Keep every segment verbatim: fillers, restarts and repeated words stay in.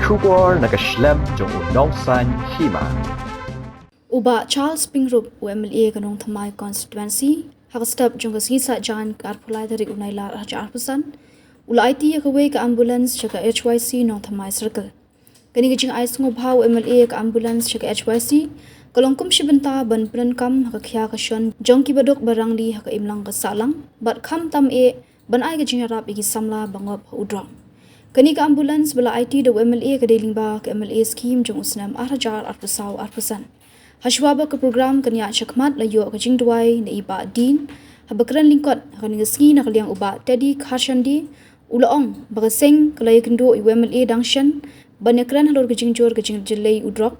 Khubor na ka shlem jong u Nongsaiñ Hima. U Bah Charles Pyngrope, u M L A ka Nongthymmai Constituency, ha ka step jong ka sngi Saitjaiñ ka arphew lai tarik u Nailar arhajar arphew san, u la aiti ïa kawei ka ambulance sha ka H Y C Nongthymmai Circle. Kane ka jingai sngewbha u M L A ïa ka ambulance sha ka H Y C ka long kum shi bynta ban pyndonkam ha ka khia ka shon jong ki baduk barangli ha ka imlang ka sahlang, bad khamtam eh ban ai ka jingïarap ïa ki samla ba ngop ha u drok. Kane ka ambulance ba la aiti da u M L A ka dei lyngba ka M L A scheme jong u snem arhajar arphew saw arphew san. Hashwa ba ka program kan ïaid shakhmat, la ïoh ka jingduwai na i Bah Dean, haba kren lyngkot ha kane ka sngi na ka liang u Bah Teddy Kharshandi, u la ong ba ka seng ka la ïakynduh ïa u M L A dang shen ban ïakren halor ka jingjur ka jingjyllei u drok,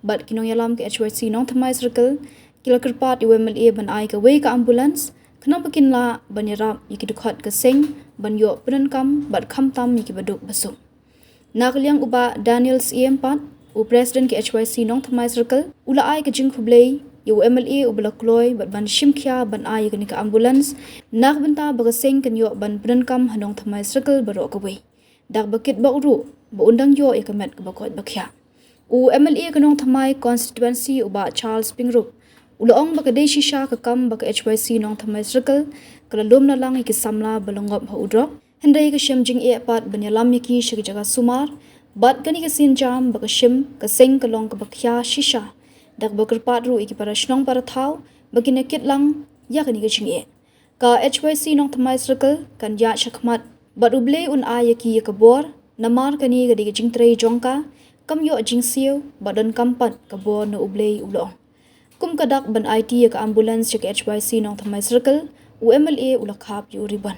bad ki nongïalam ka H Y C Nongthymmai Circle ki la kyrpad ïa u M L A ban ai kawei ka ambulance khnang ba kin lah ban ïarap ïa ki dkhot ka seng ban ïoh pyndonkam bad khamtam ïa ki baduk basuk. Na ka liang u Bah Daniel Syiem pat, u President ka H Y C Nongthymmai Circle, u la ai ka jingkhublei ïa u M L A uba la kloi bad ban shim khia ban ai ïa kane ka ambulance na ka bynta ba ka seng kan ïoh ban pyndonkam ha Nongthymmai Circle baroh kawei. Da kaba kitbok ruh ba un dang ïoh ïa ka met kaba koit ba khiah. U M L A ka Nongthymmai Constituency u Bah Charles Pyngrope u la ong ba ka dei shisha ka kam ba ka H Y C Nongthymmai Circle ka la lum na lang ïa ki samla ba la ngop ha u drok. Hynrei ka shem jingeh pat ban ïalam ïa ki sha ki jaka sumar, bad kane ka sienjam ba ka shim ka seng ka long kaba khia shisha. Da kaba kyrpad ruh ïa ki para shnong para thaw ba kin ïakit lang ïa kane ka jingeh. Ka H Y C Nongthymmai Circle kan ïaid shakhmat bad U Blei un ai ïa ki ïa ka bor, namar kane ka dei ka jingtrei jong ka, kam ïoh jingsiew bad donkam pat ka bor na U Blei, u la ong. Kum ka dak ban aiti ïa ka ambulance sha ka H Y C Nongthymmai Circle, u M L A u la khap ïa u ribbon.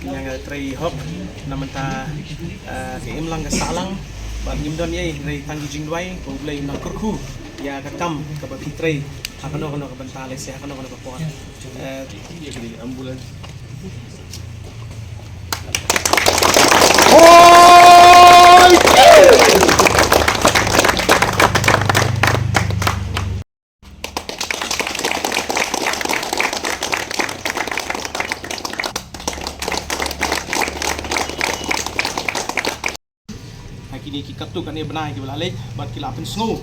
Nga nga trei hok na mynta, eh, ka imlang ka sahlang, bad ngim don ei, hynrei tang ki jingduwai ba U Blei un nang kyrkhu ïa ka kam kaba phi trei ha kano kano ka bynta, lehse ha kano kano ka por. Eh, ambulance. Ha kine ki katto katne bnai kiba la leit, bad ki la pynsngew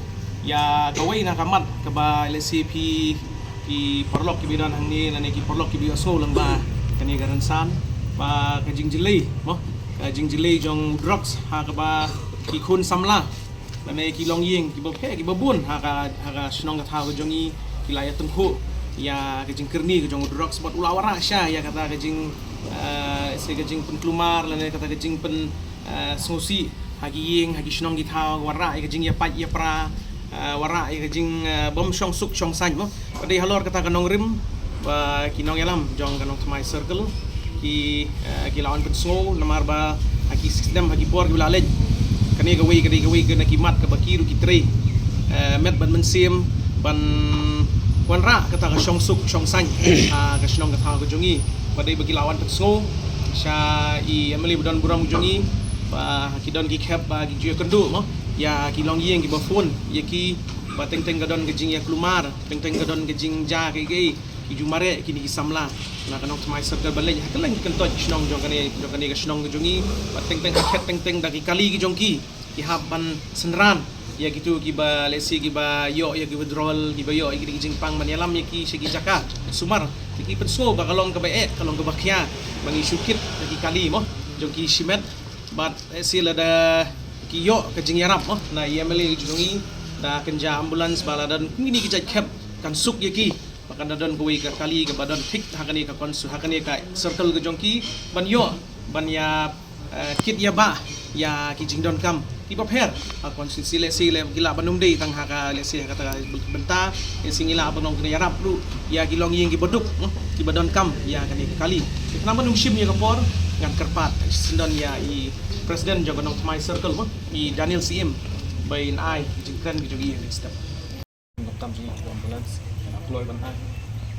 ïa kawei na ka mat kaba lehse phi ki paralok kiba don hangne lane ki paralok kiba ïohsngew lyngba kane ka rynsan, ba ka jingjyllei, mo, ka jingjyllei jong drugs ha kaba ki khun samla lane ki longïing kiba pher kiba bun ha ka, ha ka shnong ka thaw ka jong ngi, ki la ïa tyngkhuh ïa ka jingkyrni ka jong u drugs, bad u la wanrah shisha ïa kata ka jing, eh, se ka jingpynkulmar lane kata ka jingpyn, eh, sngewsih ha ki ïing ha ki shnong ki thaw, wanrah ïa ka jingïapait ïapra, eh, wanrah ïa ka jing, eh, bym shong suk shong saiñ, mo. Ka dei halor kata ka nongrim ba ki nongïalam jong ka Nongthymmai Circle ki, eh, ki la wan pynsngew, namar ba ha ki snem ha ki por kiba la leit, kane kawei, ka dei kawei ka na ki mat kaba ki ruh ki trei, eh, met bad mynsiem ban wanrah kata ka shong suk shong saiñ ha ka shnong ka thaw ka jong ngi. Ba dei ba ki la wan pynsngew sha i M L A ba don burom ka jong ngi, ba ki don ki khep ba ki ju ïakynduh, mo, ïa ki longïing kiba phone ïa ki, ba teng teng ka don ka jingïakulmar, teng teng ka don ka jingjia kaei kaei, ki ju mareh kine ki samla na ka Nongthymmai Circle ban leit ha kylleng ki kyntoit shnong jong kane, jong kane ka shnong ka jong ngi, ba teng teng ha khet teng teng da ki kali ki jong ki, ki hap ban synran ïa kito kiba lehse kiba ïoh ïa ki withdrawal, kiba ïoh ïa ki jingpang ban ïalam ïa ki sha ki jaka sumar. Te ki pynsngew ba ka long kaba eh, ka long kaba khia ba ngi shu kit da ki kali, mo, jong ki shimet. Bad lehse lada ki ïoh ka jingïarap, mo, na i M L A jong ngi, da kynja ambulance ba la don kine ki jait khep kan suk ïa ki, ba kan da don kawei ka kali kaba don thik ha kane ka konsu, ha kane ka circle ka jong ki, ban ïoh ban ïa, eh, kit ïa ba ïa ki jingdonkam kiba pher ha constituency. Lehse leh ki lah ban ym dei tang ha ka, lehse ha kata ka bynta, lehse ngi lah ban ong kane ïarap ruh ïa ki longïing kiba duk, hmm, kiba donkam ïa kane ka kali. Te khnang ban ym shim ïa ka por, ngan kyrpad shisyndon ïa i President jong ka Nongthymmai Circle, hmm, i Daniel Syiem, ba in ai jingkren ka jong i ha kane ka step. Nongkam jong ngi ki ambulance, nga kloi ban ai.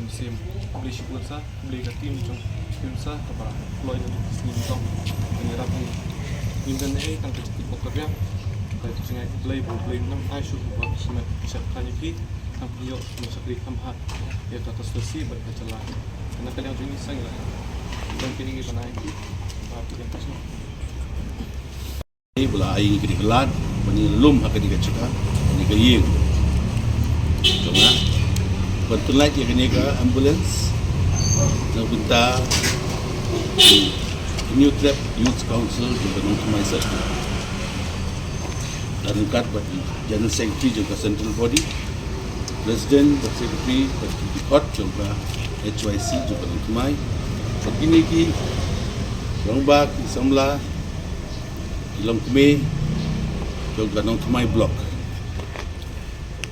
Mynsiem khublei shibun sa, khublei ka team jong Mynsiem sa kaba kloi na ki sngi nyngkong ban ïarap ïa ngi. Ngim don ei tang ka jingkitbok ka biang. Ka jingïakynduh khublei ba U Blei un nang ai shuh ba ki shimet ki shakri ïa phi, tang phi ïoh ki shakri kham bha ïa ka constituency bad ka jylla. Na ka liang jong ngi sa ngi la Ba la ai ïa ngi ka lad ban ïalum ha kane ka jaka, kane ka ïing jong nga, ban pynlait ïa kane ka ambulance na ka bynta ka Hynñiewtrep Youth Council jong ka Nongthymmai Circle, ryngkat bad General Secretary jong ka Central Body, President bad Secretary bad ki dkhot jong ka H Y C jong ka Nongthymmai, bad kine ki rangbah, ki samla, ki longkmie jong ka Nongthymmai Block.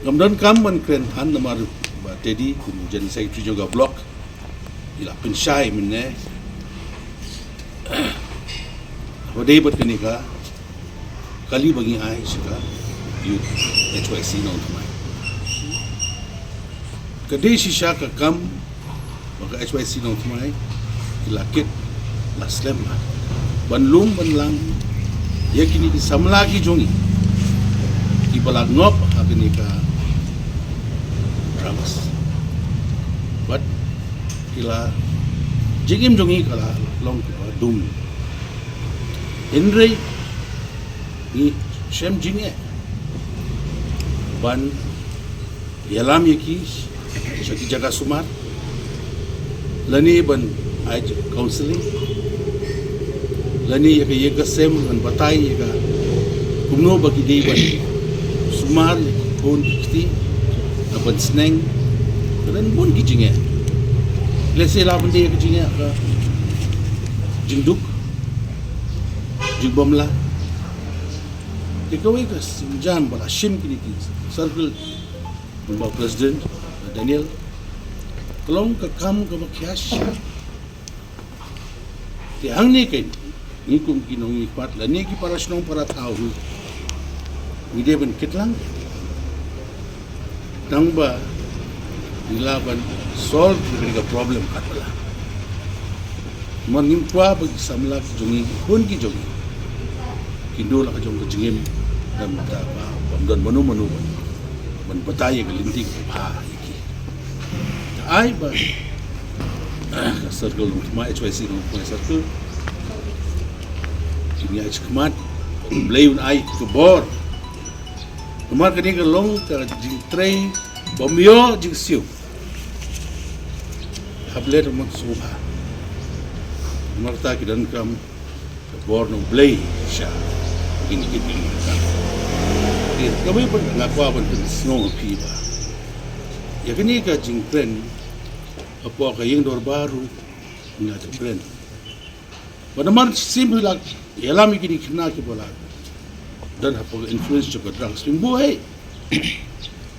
Ngam donkam ban kren than namar Bah Teddy kum General Secretary jong ka Block i la pynshai mynne. Haba dei bad kane ka kali ba ngi ai sha ka Youth H Y C Nongthymmai. Ka dei shisha ka kam ba ka H Y C Nongthymmai ki la kit la slem ban lum ban lang ïa kine ki samla ki jong ngi kiba la ngop ha kane ka drugs. Bad ki la, jingim jong ngi ka la long kaba dum. Hynrei ngi shem jingeh ban ïalam ïa ki sha ki jaka sumar, lane ban ai counseling, lane ïa ka ïing ka sem ban batai ïa ka kumno ba ki dei ban sumar ïa ki khun ki kti, ban sneng, ka don bun ki jingeh. Lehse la ban dei ïa ka jingeh ka jingduk, jingbymlah. Te kawei ka sienjam ba la shim kine ki circle, kumba President Daniel, ka long ka kam kaba khia shisha. Te hangne kein ngi kum ki nongmihkhmat lane ki para shnong para thaw ruh ngi dei ban kit lang. Tang ba ngi lah ban solve ïa kane ka problem katba lah. Namar ngim kwah ba ki samla ki jong ngi, ki khun ki jong ngi, kin duh la ka jong ka jingim, namar ba bym don mano mano ban, ban batai ïa ka lynti kaba bha ïa ki. Te ai ba ka circle Nongthymmai, H Y C Nongthymmai Circle, kin ïa shikmat, Blei un ai ka bor. Namar kane ka long ka jingtrei bym ïoh jingsiew. Hap leh da ka mon sngewbha. Namar kata ki donkam ka bor na U Blei sha kine ki jingkyrkhu. Te kawei pat nga kwah ban pynsngew ïa phi ba ïa kane ka jingkren hapoh ka ïing dorbar ruh ngi la kren. Ba namar shisien phi la ïalam ïa kine ki khynnah kiba la don hapoh ka influence jong ka drugs, phin buh hei.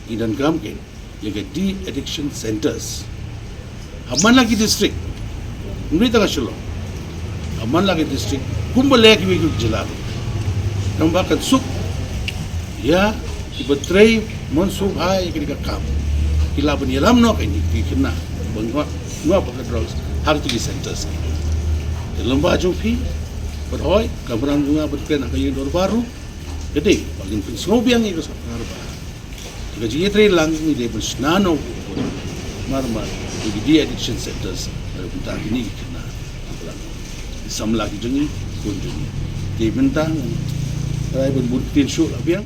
Ngi donkam kein ïa ka de-addiction centers ha man la ki district, ym dei tang ha Shillong, ha man la ki district, kumba leh kiwei ki jylla. Namar kan suk ïa kiba trei mon sngewbha ïa kane ka kam, ki lah ban ïalam noh ïa kine ki khynnah ba ngop, ngop ha ka drugs ha kine ki centers. Te lem bad jong phi, bad hooid ka kamram jong nga ban kren ha ka ïing dorbar ruh ka dei ba ngin pynsngew biang ïa ka sorkar ba te ka jingïatreilang ngi dei ban shna noh, namar, namar ïa ki de-addiction centers na ka bynta kine ki khynnah, ki samla ki jong ngi, ki khun jong ngi. Te mynta ngan trai ban bun ktien shuh lah biang.